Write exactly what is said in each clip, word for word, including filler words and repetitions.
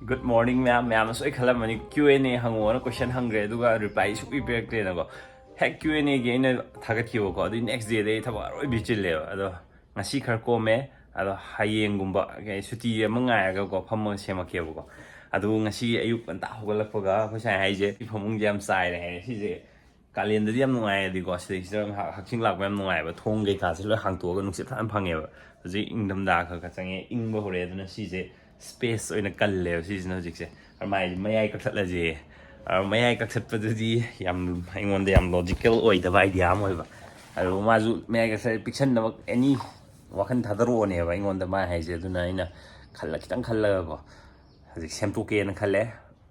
Good morning ꯃꯌꯥꯝ꯫ ꯃꯌꯥꯝꯅ ꯁꯣꯏ ꯈꯜꯂꯝꯃꯅꯤ, Q and A ꯍꯪꯉꯣꯅ question ꯍꯪꯈ꯭ꯔꯦ, ꯑꯗꯨꯒ reply ꯁꯨꯛꯄꯤ ꯄꯤꯔꯛꯇ꯭ꯔꯦꯅꯀꯣ꯫ ꯍꯦꯛ Q and Aꯒꯤ ꯑꯩꯅ ꯊꯥꯒꯠꯈꯤꯕꯀꯣ, ꯑꯗꯨꯏ next dayꯗ ꯑꯩ ꯊꯕꯛ ꯑꯔꯣꯏꯕꯤ ꯆꯤꯜꯂꯦꯕ꯫ ꯑꯗꯣ ꯉꯁꯤ ꯈꯔ ꯀꯣꯝꯃꯦ꯫ ꯑꯗꯣ ꯍꯌꯦꯡꯒꯨꯝꯕ ꯀꯩ ꯁꯨꯇꯤ ꯑꯃ ꯉꯥꯏꯔꯒꯀꯣ, ꯐꯝꯃꯒ ꯁꯦꯝꯃꯛꯀꯦꯕꯀꯣ꯫ ꯑꯗꯨ ꯉꯁꯤ ꯑꯌꯨꯛ ꯉꯟꯇꯥ ꯍꯧꯒꯠꯂꯛꯄꯒ ꯑꯩꯈꯣꯏ ꯁꯥꯏ ꯍꯥꯏꯁꯦ, "ꯁꯤ ꯐꯃꯨꯡꯁꯦ ꯌꯥꯝ ꯆꯥꯏꯔꯦ" ꯍꯥꯏꯔꯦ꯫ ꯁꯤꯁꯦ ꯀꯥꯂꯦꯟꯗꯗꯤ ꯌꯥꯝ ꯅꯨꯡꯉꯥꯏ, ꯑꯗꯤꯀꯣ ꯁꯤꯗꯩꯁꯤꯗ ꯍꯛꯆꯤꯡ ꯂꯥꯛꯄ ꯌꯥꯝ ꯅꯨꯡꯉꯥꯏꯕ, ꯊꯣꯡ ꯀꯩꯀꯥꯁꯦ ꯂꯣꯏ ꯍꯥꯡꯇꯣꯛꯑꯒ ꯅꯨꯡꯁꯤꯠ ꯐꯖꯅ ꯐꯪꯉꯦꯕ꯫ ꯍꯧꯖꯤꯛ ꯏꯪꯊꯝꯊꯥ ꯈꯔ ꯈꯔ ꯆꯪꯉꯦ, ꯏꯪꯕ ꯍꯧꯔꯛꯑꯦ꯫ ꯑꯗꯨꯅ ꯁꯤꯁꯦ space ꯑꯣꯏꯅ ꯀꯜꯂꯦꯕ ꯁꯤꯁꯤꯅ ꯍꯧꯖꯤꯛꯁꯦ꯫ ꯑꯗꯨꯃꯥꯏꯅ ꯃꯌꯥꯏ ꯀꯛꯊꯠꯂꯁꯦ꯫ ꯑꯗꯣ ꯃꯌꯥꯏ ꯀꯛꯊꯠꯄꯗꯨꯗꯤ ꯌꯥꯝ ꯑꯩꯉꯣꯟꯗ ꯌꯥꯝ logical ꯑꯣꯏꯗꯕ idea ꯑꯃ ꯑꯣꯏꯕ꯫ ꯑꯗꯣ ꯃꯥꯁꯨ ꯃꯌꯥꯏ ꯀꯛꯊꯠ ꯄꯤꯛꯁꯟꯅꯕ any ꯋꯥꯈꯜ ꯊꯥꯗꯔꯛꯑꯣꯅꯦꯕ ꯑꯩꯉꯣꯟꯗ ꯃꯥ ꯍꯥꯏꯁꯦ꯫ ꯑꯗꯨꯅ ꯑꯩꯅ ꯈꯜꯂ ꯈꯤꯇꯪ ꯈꯜꯂꯒꯀꯣ ꯍꯧꯖꯤꯛ ꯁꯦꯝꯗꯣꯛꯀꯦꯅ ꯈꯜꯂꯦ꯫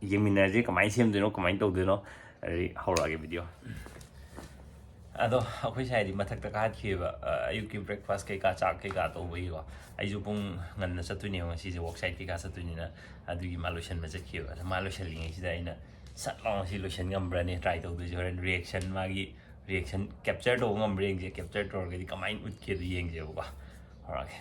ꯌꯦꯡꯃꯤꯟꯅꯔꯁꯤ ꯀꯃꯥꯏꯅ ꯁꯦꯝꯗꯣꯏꯅꯣ, ꯀꯃꯥꯏꯅ ꯇꯧꯗꯣꯏꯅꯣ꯫ ꯑꯗꯨꯗꯤ ꯍꯧꯔꯛꯑꯒꯦ video꯫ ꯑꯗꯣ ꯑꯩꯈꯣꯏ ꯁꯥꯏꯗꯤ ꯃꯊꯛꯇ ꯀꯥꯈꯠꯈꯤꯕ, ꯑ, ꯑꯌꯨꯛꯀꯤ breakfast ꯀꯩꯀꯥ, ꯆꯥꯛ ꯀꯩꯀꯥ ꯇꯧꯕꯒꯤꯀꯣ꯫ ꯑꯩꯁꯨ ꯄꯨꯡ ꯉꯟꯅ ꯆꯠꯇꯣꯏꯅꯦꯕ ꯉꯁꯤꯁꯦ, work site ꯀꯩꯀꯥ ꯆꯠꯇꯣꯏꯅꯤꯅ꯫ ꯑꯗꯨꯒꯤ ꯃꯥ ꯂꯣꯏꯁꯟꯕ ꯆꯠꯈꯤꯕ꯫ ꯑꯗ ꯃꯥ ꯂꯣꯏꯁꯜꯂꯤꯉꯩꯁꯤꯗ ꯑꯩꯅ ꯁꯠ ꯂꯥꯎꯅ ꯁꯤ ꯂꯣꯏꯁꯟ ꯉꯝꯕ꯭ꯔꯅꯤ try ꯇꯧꯗꯣꯏꯁꯦ꯫ ꯍꯣꯔꯦꯟ reaction, ꯃꯥꯒꯤ reaction capture ꯇꯧꯕ ꯉꯝꯕ꯭ꯔꯥ ꯌꯦꯡꯁꯦ꯫ Capture ꯇꯧꯔꯒꯗꯤ ꯀꯃꯥꯏꯅ ꯎꯠꯀꯦꯗꯣ ꯌꯦꯡꯁꯦꯕꯀꯣ꯫ ꯍꯧꯔꯛꯑꯒꯦ꯫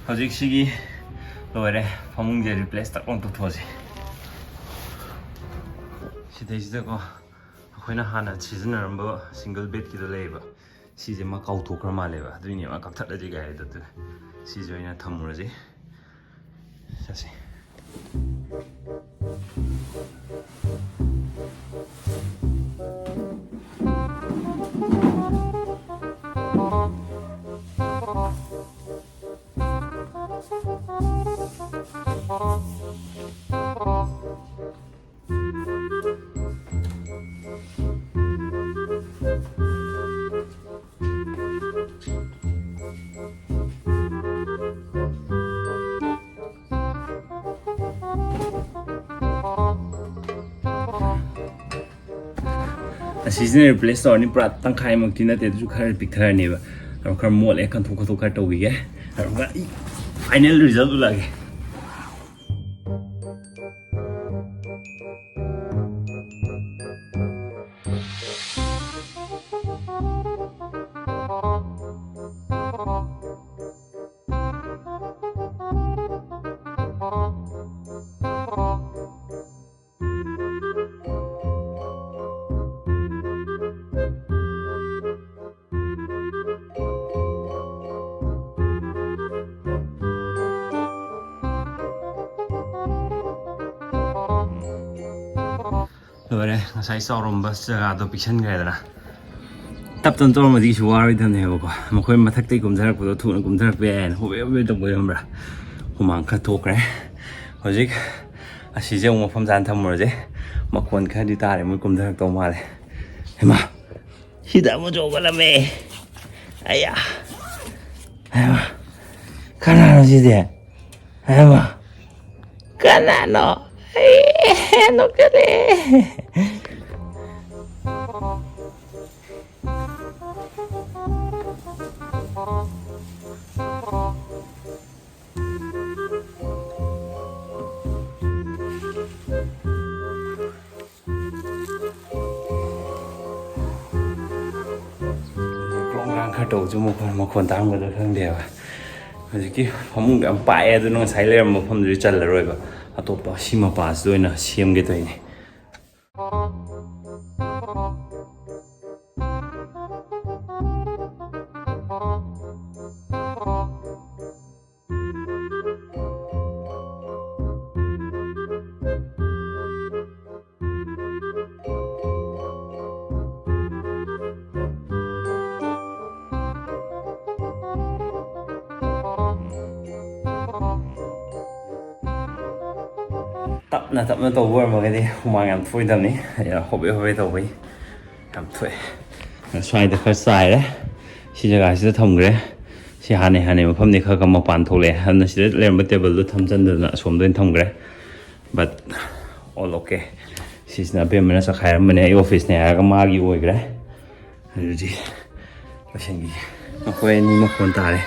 ꯍꯧꯖꯤꯛꯁꯤꯒꯤ ꯂꯣꯏꯔꯦ꯫ ꯐꯃꯨꯡꯁꯦ replace ꯇꯛ ꯂꯥꯎ ꯇꯧꯊꯣꯛꯑꯁꯤ꯫ ꯁꯤꯗꯩꯁꯤꯗꯀꯣ ꯑꯩꯈꯣꯏꯅ ꯍꯥꯟꯅ ꯁꯤꯖꯤꯟꯅꯔꯝꯕ single bedꯀꯤꯗꯣ ꯂꯩꯌꯦꯕ꯫ ꯁꯤꯁꯦ ꯃꯥ ꯀꯥꯎꯊꯣꯛꯈ꯭ꯔ ꯃꯥꯜꯂꯦꯕ, ꯑꯗꯨꯏꯅꯦ ꯃꯥ ꯀꯛꯊꯠꯂꯁꯤ ꯀꯥꯏ ꯍꯥꯏꯗꯣ꯫ ꯑꯗꯨ ꯁꯤꯁꯦ ꯑꯣꯏꯅ ꯊꯝꯃꯨꯔꯁꯤ꯫ ꯆꯠꯁꯤ꯫ ꯑꯁꯤꯁꯤꯅ replace ꯇꯧꯔꯅꯤ, ꯄꯨꯔꯥ ꯇꯪꯈꯥꯏꯃꯛꯇꯤ ꯅꯠꯇꯦ, ꯑꯗꯨꯁꯨ ꯈꯔ ꯄꯤꯛꯊꯔꯅꯦꯕ꯫ ꯑꯗꯣ ꯈꯔ ꯃꯣꯠꯂꯦ, ꯀꯟꯊꯣꯛ ꯈꯣꯠꯇꯣꯛ ꯈꯔ ꯇꯧꯈꯤꯒꯦ, ꯑꯗꯨꯒ ꯑꯩ final result ꯎꯠꯂꯛꯑꯒꯦ꯫ ꯂꯣꯏꯔꯦ, ꯉꯁꯥꯏ ꯆꯥꯎꯔꯝꯕ ꯖꯒꯥꯗꯣ ꯄꯤꯛꯁꯟꯈ꯭ꯔꯦꯗꯅ꯫ ꯇꯞ ꯇꯞꯅ ꯇꯧꯔꯝꯃꯗꯤ ꯀꯩꯁꯨ ꯋꯥꯔꯣꯏꯗꯕꯅꯦꯕꯀꯣ꯫ ꯃꯈꯣꯏ ꯃꯊꯛꯇꯩ ꯀꯨꯝꯊꯔꯛꯄꯗꯣ ꯊꯨꯅ ꯀꯨꯝꯊꯔꯛꯄ ꯌꯥꯏꯅ ꯍꯣꯕꯦ ꯍꯣꯕꯦ ꯇꯧꯕ ꯈꯪꯕ꯭ꯔꯥ? ꯍꯨꯃꯥꯡ ꯈꯔ ꯊꯣꯛꯈ꯭ꯔꯦ꯫ ꯍꯧꯖꯤꯛ ꯑꯁꯤꯁꯦ ꯑꯃꯨꯛ ꯃꯐꯝ ꯆꯥꯅ ꯊꯝꯃꯨꯔꯁꯦ꯫ ꯃꯈꯣꯟ ꯈꯔꯗꯤ ꯇꯥꯔꯦ, ꯃꯣꯏ ꯀꯨꯝꯊꯔꯛꯇꯧ ꯃꯥꯜꯂꯦ꯫ ꯍꯩꯃꯥ! ꯁꯤꯗ ꯑꯃꯁꯨ ꯍꯧꯒꯠꯂꯝꯃꯦ꯫ ꯑꯌꯥ! ꯍꯩꯃꯥ! ꯀꯅꯥꯅꯣ ꯁꯤꯗꯤ? ꯍꯩꯃꯥ! ꯀꯅꯥꯅꯣ? ꯑꯦ, ꯅꯣꯛꯆꯔꯦ꯫ ꯒ꯭ꯔꯣꯡ ꯒ꯭ꯔꯥꯡ ꯈꯔ ꯇꯧꯕꯁꯨ ꯃꯈꯣꯟ, ꯃꯈꯣꯟ ꯇꯥꯔꯝꯒꯗ꯭ꯔꯥ ꯈꯪꯗꯦꯕ꯫ ꯍꯧꯖꯤꯛꯀꯤ ꯐꯃꯨꯡꯗꯣ ꯌꯥꯝ ꯄꯥꯛꯑꯦ, ꯑꯗꯨꯅ ꯉꯁꯥꯏ ꯂꯩꯔꯝꯕ ꯃꯐꯝꯗꯨꯗꯤ ꯆꯜꯂꯔꯣꯏꯕ꯫ ꯑꯇꯣꯞꯄ ꯁꯤ ꯃꯄꯥꯁꯤꯗ ꯑꯣꯏꯅ ꯁꯦꯝꯒꯦ ꯇꯧꯔꯤꯅꯦ꯫ ꯇꯞꯅ ꯇꯞꯅ ꯇꯧꯕ ꯑꯣꯏꯔꯝꯃꯒꯗꯤ ꯍꯨꯃꯥꯡ ꯌꯥꯝ ꯊꯣꯛꯑꯣꯏꯗꯕꯅꯤ꯫ ꯍꯣꯕꯦ ꯍꯣꯕꯦ ꯇꯧꯕꯩ ꯌꯥꯝ ꯊꯣꯛꯑꯦ꯫ ꯁ꯭ꯋꯥꯏꯗ ꯈꯔ ꯆꯥꯏꯔꯦ, ꯁꯤ ꯖꯒꯥꯁꯤꯗ ꯊꯝꯈ꯭ꯔꯦ꯫ ꯁꯤ ꯍꯥꯟꯅꯩ ꯍꯥꯟꯅꯩ ꯃꯐꯝꯗꯤ ꯈꯔ ꯈꯔ ꯃꯄꯥꯟ ꯊꯣꯛꯂꯛꯑꯦ, ꯑꯗꯨꯅ ꯁꯤꯗ ꯂꯩꯔꯝꯕ ꯇꯦꯕꯜꯗꯣ ꯊꯝꯖꯤꯟꯗꯗꯅ ꯑꯁꯣꯝꯗ ꯑꯣꯏꯅ ꯊꯝꯈ꯭ꯔꯦ꯫ But all okay꯫ ꯁꯤꯁꯤꯅ ꯑꯕꯦꯝꯃꯅ ꯆꯈꯥꯏꯔꯝꯕꯅꯦ, ꯑꯩ ꯑꯣꯐꯤꯁꯅꯦ ꯍꯥꯏꯔꯒ ꯃꯥꯒꯤ ꯑꯣꯏꯈ꯭ꯔꯦ꯫ ꯑꯗꯨꯗꯤ ꯂꯣꯏꯁꯤꯟꯈꯤꯒꯦ꯫ ꯃꯈꯣꯏ ꯑꯅꯤ ꯃꯈꯣꯟ ꯇꯥꯔꯦ,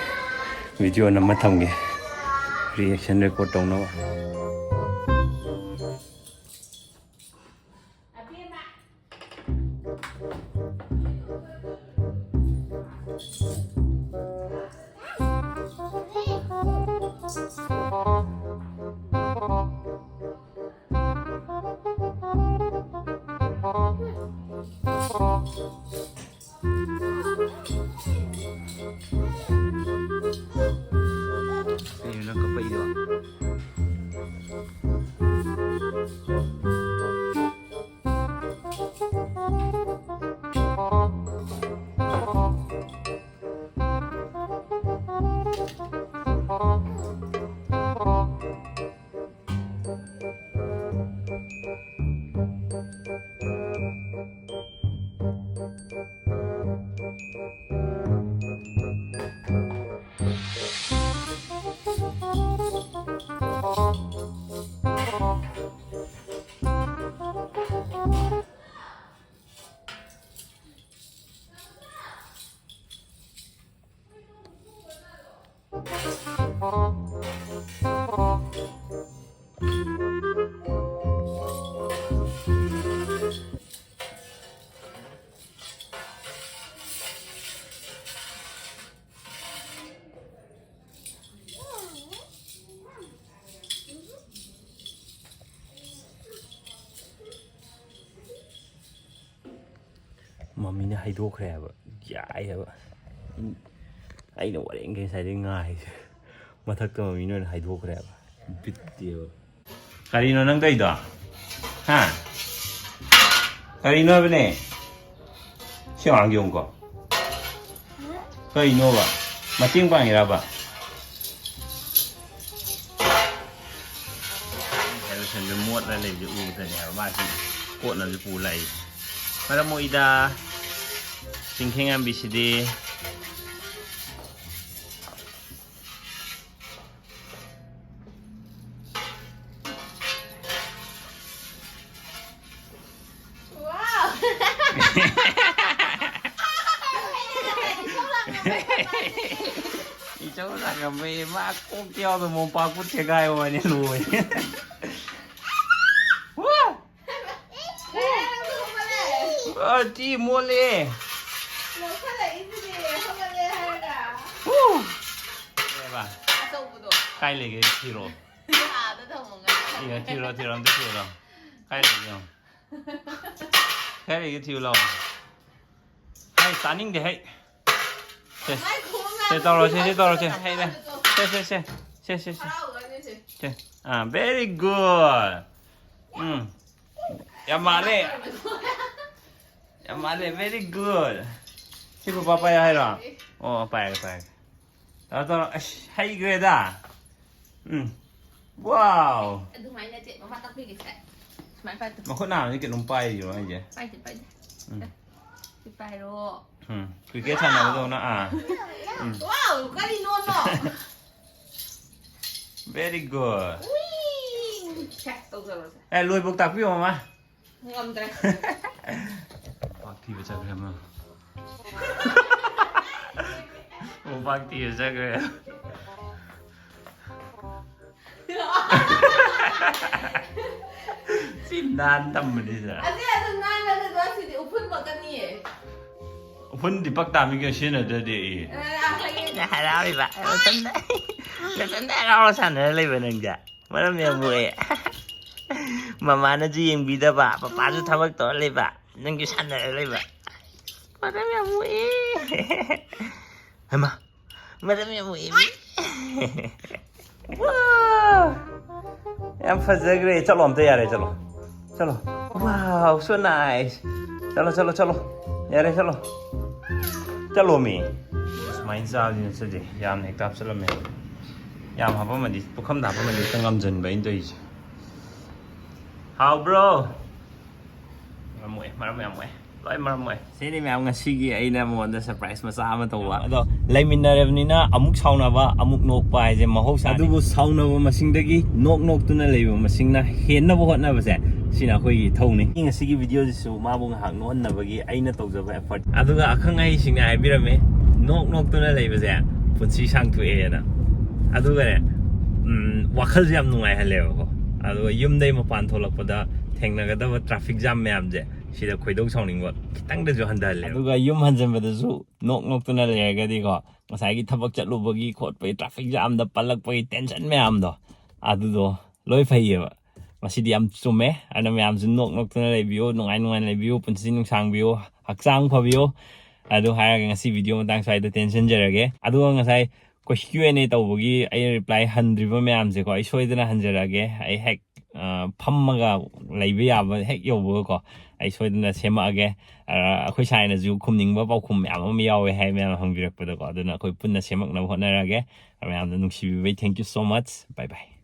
ꯚꯤꯗꯤꯑꯣ ꯅꯝꯃ ꯊꯝꯒꯦ, ꯔꯤꯑꯦꯛꯁꯟ ꯔꯦꯀꯣꯔꯠ ꯇꯧꯅꯕ꯫ ꯀꯩꯅꯣ ꯅꯪ ꯀꯞꯄꯛꯏꯗꯣ? ꯃꯝꯃꯤꯅ ꯍꯩꯗꯣꯛꯈ꯭ꯔꯦ ꯍꯥꯏꯕ꯫ ꯌꯥꯏ ꯍꯥꯏꯕ꯫ ꯑꯩꯅ ꯋꯥꯔꯦꯡꯒꯩ ꯉꯁꯥꯏꯗꯩ ꯉꯥꯏꯔꯤꯁꯦ꯫ ꯃꯊꯛꯇ ꯃꯝꯃꯤꯅ ꯑꯣꯏꯅ ꯍꯩꯗꯣꯛꯈ꯭ꯔꯦ ꯍꯥꯏꯕ꯫ ꯕꯤꯠꯇꯤꯕ꯫ ꯀꯔꯤꯅꯣ ꯅꯪ ꯇꯧꯔꯤꯗꯣ? ꯍꯥ? ꯀꯔꯤꯅꯣ ꯍꯥꯏꯕꯅꯦ? ꯁꯤ ꯑꯉꯥꯡꯁꯦ ꯌꯦꯡꯉꯨꯀꯣ꯫ ꯀꯩꯅꯣꯕ? ꯃꯇꯦꯡ ꯄꯥꯡꯉꯤꯔꯕ? ꯍꯦꯂꯣꯁꯟꯗ ꯃꯣꯠꯂ ꯂꯩꯕꯁꯦ ꯎꯕꯗꯅꯦ ꯍꯥꯏꯕ ꯃꯥꯁꯤ ꯀꯣꯠꯅꯕꯁꯨ ꯄꯨ ꯂꯥꯛꯏ꯫ ꯃꯔꯝ ꯃꯣꯛꯏꯗ ꯆꯤꯡꯈꯦꯡ ꯌꯥꯝꯕꯤꯁꯤꯗꯤ꯫ ꯏꯆꯧ ꯂꯥꯛꯑꯝꯃꯦ꯫ ꯃꯥ ꯀꯣꯛꯇ ꯌꯥꯎꯗ ꯃꯣꯝꯄꯥꯛꯄꯨ ꯊꯦꯒꯥꯏ ꯋꯥꯅꯤ ꯂꯣꯏꯔꯦ꯫ ꯋꯥ! ꯑ, ꯊꯤ ꯃꯣꯠꯂꯦ꯫ ꯂꯧꯈꯠꯂꯛꯏꯁꯤꯗꯤ ꯍꯧꯒꯠꯂꯦ ꯍꯥꯏꯔꯒ꯫ ꯍꯨ! ꯀꯩꯕ? ꯑꯆꯧꯕꯗꯣ꯫ ꯀꯥꯏ ꯂꯩꯒꯦ? ꯊꯤꯔꯣ꯫ ꯑꯥꯗ ꯊꯝꯃꯝꯒꯅꯤ꯫ ꯏꯌꯥ, ꯊꯤꯔꯣ, ꯊꯤꯔꯣ, ꯑꯝꯇ ꯊꯤꯔꯣ꯫ ꯀꯥꯏ ꯂꯩꯒꯦ ꯌꯦꯡꯉꯣ꯫ ꯀꯥꯏ ꯂꯩꯒꯦ ꯊꯤꯌꯨ ꯂꯥꯎ꯫ ꯍꯩ, ꯇꯥꯅꯤꯡꯗꯦ ꯍꯩ꯫ ꯁꯦ, ꯁꯦ ꯇꯧꯔꯣ, ꯁꯦ, ꯁꯦ ꯇꯧꯔꯣ, ꯁꯦ꯫ ꯍꯩ, ꯂꯩ꯫ ꯁꯦ, ꯁꯦ, ꯁꯦ꯫ ꯁꯦ, ꯁꯦ, ꯁꯦ꯫ ꯁꯦ꯫ ꯑꯥ, very good꯫ ꯎꯝ꯫ ꯌꯥꯝ ꯃꯥꯜꯂꯦ꯫ ꯌꯥꯝ ꯃꯥꯜꯂꯦ, very good꯫ ꯁꯤ ꯄꯄꯥ ꯄꯥꯏꯌꯣ ꯍꯥꯏꯔꯣ? ꯑꯣ, ꯄꯥꯏꯔꯒꯦ, ꯄꯥꯏꯔꯒꯦ꯫ ꯇꯧꯔꯣ, ꯇꯧꯔꯣ꯫ ꯑꯁ, ꯍꯩꯈ꯭ꯔꯦꯗ꯫ ꯎꯝ꯫ Wow! ꯑꯗꯨꯃꯥꯏꯅ ꯅꯠꯇꯦ, ꯃꯃꯥ ꯇꯥꯛꯄꯤꯒꯦꯁꯦ꯫ ꯁꯨꯃꯥꯏꯅ ꯄꯥꯏꯗꯣ꯫ ꯃꯈꯨꯠ ꯅꯥꯕꯗꯤ ꯀꯩꯅꯣꯝ ꯄꯥꯏꯔꯤꯔꯣ ꯑꯩꯁꯦ? ꯄꯥꯏꯗꯦ ꯄꯥꯏꯗꯦ꯫ ꯎꯝ. ꯁꯤ ꯄꯥꯏꯔꯣ꯫ ꯎꯝ. ꯀ꯭ꯔꯤꯀꯦꯠ ꯁꯥꯟꯅꯕꯗꯧꯅ ꯑꯥ. ꯋꯥꯎ ꯀꯔꯤꯅꯣꯅꯣ꯫ Very good. ꯁꯦ ꯇꯧꯖꯔꯣꯁꯦ꯫ ꯑꯦ, ꯂꯣꯏꯕꯧ ꯇꯥꯛꯄꯤꯌꯣ ꯃꯃꯥ. ꯉꯝꯗ꯭ꯔꯦ꯫ ꯄꯥꯛ ꯊꯤꯕ ꯆꯠꯈ꯭ꯔꯦ ꯑꯃ. ꯎꯄꯥꯛ ꯊꯤꯕ ꯆꯠꯈ꯭ꯔꯦ. ꯁꯤ ꯅꯥꯟ ꯇꯝꯕꯅꯤꯗ. ꯑꯗꯨ ꯑꯗꯨ ꯅꯥꯟꯅ ꯑꯗꯨ ꯁꯤꯗꯤ ꯎꯐꯨꯟ ꯄꯛꯀꯅꯤꯌꯦ꯫ ꯎꯐꯨꯟꯗꯤ ꯄꯛ ꯇꯥꯃꯤ ꯀꯩꯅꯣ ꯁꯤꯖꯤꯟꯅꯗ꯭ꯔꯗꯤ. ꯑꯦ. ꯑꯦ, ꯑꯩꯈꯣꯏꯒꯤ ꯍꯔꯥꯎꯔꯤꯕ ꯃꯊꯟꯇ ꯃꯊꯟꯇ ꯍꯔꯥꯎꯔ ꯁꯥꯟꯅꯔ ꯂꯩꯕ ꯅꯪꯁꯦ. ꯃꯔꯝ ꯌꯥꯝ ꯃꯣꯛꯑꯦ. ꯃꯃꯥꯅꯁꯨ ꯌꯦꯡꯕꯤꯗꯕ, ꯄꯄꯥꯁꯨ ꯊꯕꯛ ꯇꯧꯔ ꯂꯩꯕ, ꯅꯪꯁꯨ ꯁꯥꯟꯅꯔ ꯂꯩꯕ. ꯃꯔꯝ ꯌꯥꯝ ꯃꯣꯛꯑꯦ. ꯍꯩꯃꯥ, ꯃꯔꯝ ꯌꯥꯝ ꯃꯣꯛꯑꯦ ꯃꯤ. Wow! ꯌꯥꯝ ꯐꯖꯈ꯭ꯔꯦ. ꯆꯠꯂꯣ, ꯑꯝꯇ ꯌꯥꯔꯦ, ꯆꯠꯂꯣ. ꯆꯠꯂꯣ. Wow, so nice. ꯆꯠꯂꯣ, ꯆꯠꯂꯣ, ꯆꯠꯂꯣ. ꯌꯥꯔꯦ, ꯆꯠꯂꯣ. ꯆꯠꯂꯣ ꯃꯤ. ꯁꯨꯃꯥꯏꯅ ꯆꯥꯕꯗꯤ ꯅꯠꯆꯗꯦ. ꯌꯥꯝꯅ ꯍꯦꯛꯇ ꯍꯥꯞꯆꯜꯂꯝꯃꯦ. ꯌꯥꯝ ꯍꯥꯞꯄꯝꯃꯗꯤ, ꯄꯨꯈꯝꯗ ꯍꯥꯞꯄꯝꯃꯗꯤ ꯍꯦꯛꯇ ꯉꯝꯖꯟꯕ ꯑꯩꯅ ꯇꯧꯔꯤꯁꯦ. ꯍꯥꯎꯕ꯭ꯔꯣ? ꯃꯔꯝ ꯃꯣꯛꯑꯦ, ꯃꯔꯝ ꯌꯥꯝ ꯃꯣꯛꯑꯦ. ꯂꯣꯏ ꯃꯔꯝ ꯃꯣꯛꯑꯦ. ꯁꯤꯅꯤ ꯃꯌꯥꯝ ꯉꯁꯤꯒꯤ ꯑꯩꯅ ꯃꯉꯣꯟꯗ surprise ꯃꯆꯥ ꯑꯃ ꯇꯧꯕ. ꯑꯗꯣ ꯂꯩꯃꯤꯟꯅꯔꯕꯅꯤꯅ ꯑꯃꯨꯛ ꯁꯥꯎꯅꯕ, ꯑꯃꯨꯛ ꯅꯣꯛꯄ ꯍꯥꯏꯁꯦ ꯃꯍꯧꯁꯥꯅꯤ. ꯑꯗꯨꯕꯨ ꯁꯥꯎꯅꯕ ꯃꯁꯤꯡꯗꯒꯤ ꯅꯣꯛ ꯅꯣꯛꯇꯨꯅ ꯂꯩꯕ ꯃꯁꯤꯡꯅ ꯍꯦꯟꯅꯕ ꯍꯣꯠꯅꯕꯁꯦ, ꯁꯤꯅ ꯑꯩꯈꯣꯏꯒꯤ ꯏꯊꯧꯅꯤ. ꯉꯁꯤꯒꯤ video ꯁꯤꯁꯨ ꯃꯥꯕꯨ ꯉꯥꯏꯍꯥꯛ ꯅꯣꯛꯍꯟꯅꯕꯒꯤ ꯑꯩꯅ ꯇꯧꯖꯕ effort. ꯑꯗꯨꯒ ꯑꯈꯪ ꯑꯍꯩꯁꯤꯡꯅ ꯍꯥꯏꯕꯤꯔꯝꯃꯦ, ꯅꯣꯛ ꯅꯣꯛꯇꯨꯅ ꯂꯩꯕꯁꯦ ꯄꯨꯟꯁꯤ ꯁꯥꯡꯊꯣꯛꯑꯦꯅ. ꯑꯗꯨꯒꯅꯦ, ꯎꯝ, ꯋꯥꯈꯜꯁꯦ ꯌꯥꯝ ꯅꯨꯡꯉꯥꯏꯍꯜꯂꯦꯕꯀꯣ. ꯑꯗꯨꯒ ꯌꯨꯝꯗꯩ ꯃꯄꯥꯟ ꯊꯣꯛꯂꯛꯄꯗ ꯊꯦꯡꯅꯒꯗꯕ traffic jam ꯃꯌꯥꯝꯁꯦ, ꯁꯤꯗ ꯈꯣꯏꯗꯧ ꯁꯥꯎꯅꯤꯡꯕ ꯈꯤꯇꯪꯗꯁꯨ ꯍꯟꯊꯍꯜꯂꯦ. ꯑꯗꯨꯒ ꯌꯨꯝ ꯍꯟꯖꯟꯕꯗꯁꯨ ꯅꯣꯛ ꯅꯣꯛꯇꯨꯅ ꯂꯩꯔꯒꯗꯤꯀꯣ, ꯉꯁꯥꯏꯒꯤ ꯊꯕꯛ ꯆꯠꯂꯨꯕꯒꯤ ꯈꯣꯠꯄꯒꯤ traffic jam ꯗ ꯄꯜꯂꯛꯄꯒꯤ tension ꯃꯌꯥꯝꯗꯣ, ꯑꯗꯨꯗꯣ ꯂꯣꯏ ꯐꯩꯌꯦꯕ. ꯃꯁꯤꯗꯤ ꯌꯥꯝ ꯆꯨꯝꯃꯦ꯫ ꯑꯗꯨꯅ ꯃꯌꯥꯝꯁꯨ ꯅꯣꯛ ꯅꯣꯛꯇꯨꯅ ꯂꯩꯕꯤꯌꯨ, ꯅꯨꯡꯉꯥꯏ ꯅꯨꯡꯉꯥꯏꯅ ꯂꯩꯕꯤꯌꯨ, ꯄꯨꯟꯁꯤ ꯅꯨꯡꯁꯥꯡꯕꯤꯌꯨ, ꯍꯛꯆꯥꯡ ꯐꯕꯤꯌꯨ꯫ ꯑꯗꯨ ꯍꯥꯏꯔꯒ ꯉꯁꯤ video ꯃꯇꯥꯡ ꯁ꯭ꯋꯥꯏꯗ ꯇꯦꯟꯁꯤꯟꯖꯔꯒꯦ꯫ ꯑꯗꯨꯒ ꯉꯁꯥꯏ Q and A ꯇꯧꯕꯒꯤ ꯑꯩꯅ reply ꯍꯟꯗ꯭ꯔꯤꯕ ꯃꯌꯥꯝꯁꯦꯀꯣ, ꯑꯩ ꯁꯣꯏꯗꯅ ꯍꯟꯖꯔꯛꯑꯒꯦ꯫ ꯑꯩ ꯍꯦꯛ, ꯑ, ꯐꯝꯃꯒ ꯂꯩꯕ ꯌꯥꯕ ꯍꯦꯛ ꯌꯧꯕꯒꯀꯣ, ꯑꯩ ꯁꯣꯏꯗꯅ ꯁꯦꯝꯃꯛꯑꯒꯦ꯫ ꯑ, ꯑꯩꯈꯣꯏ ꯁꯥꯏꯅꯁꯨ ꯈꯨꯝꯅꯤꯡꯕ ꯄꯥꯎꯈꯨꯝ ꯃꯌꯥꯝ ꯑꯃ ꯌꯥꯎꯋꯦ ꯍꯥꯏ, ꯃꯌꯥꯝ ꯍꯪꯕꯤꯔꯛꯄꯗꯀꯣ꯫ ꯑꯗꯨꯅ ꯑꯩꯈꯣꯏ ꯄꯨꯟꯅ ꯁꯦꯝꯃꯛꯅꯕ ꯍꯣꯠꯅꯔꯒꯦ꯫ ꯃꯌꯥꯝꯗ ꯅꯨꯡꯁꯤꯕꯤꯕꯩ thank you so much. Bye bye.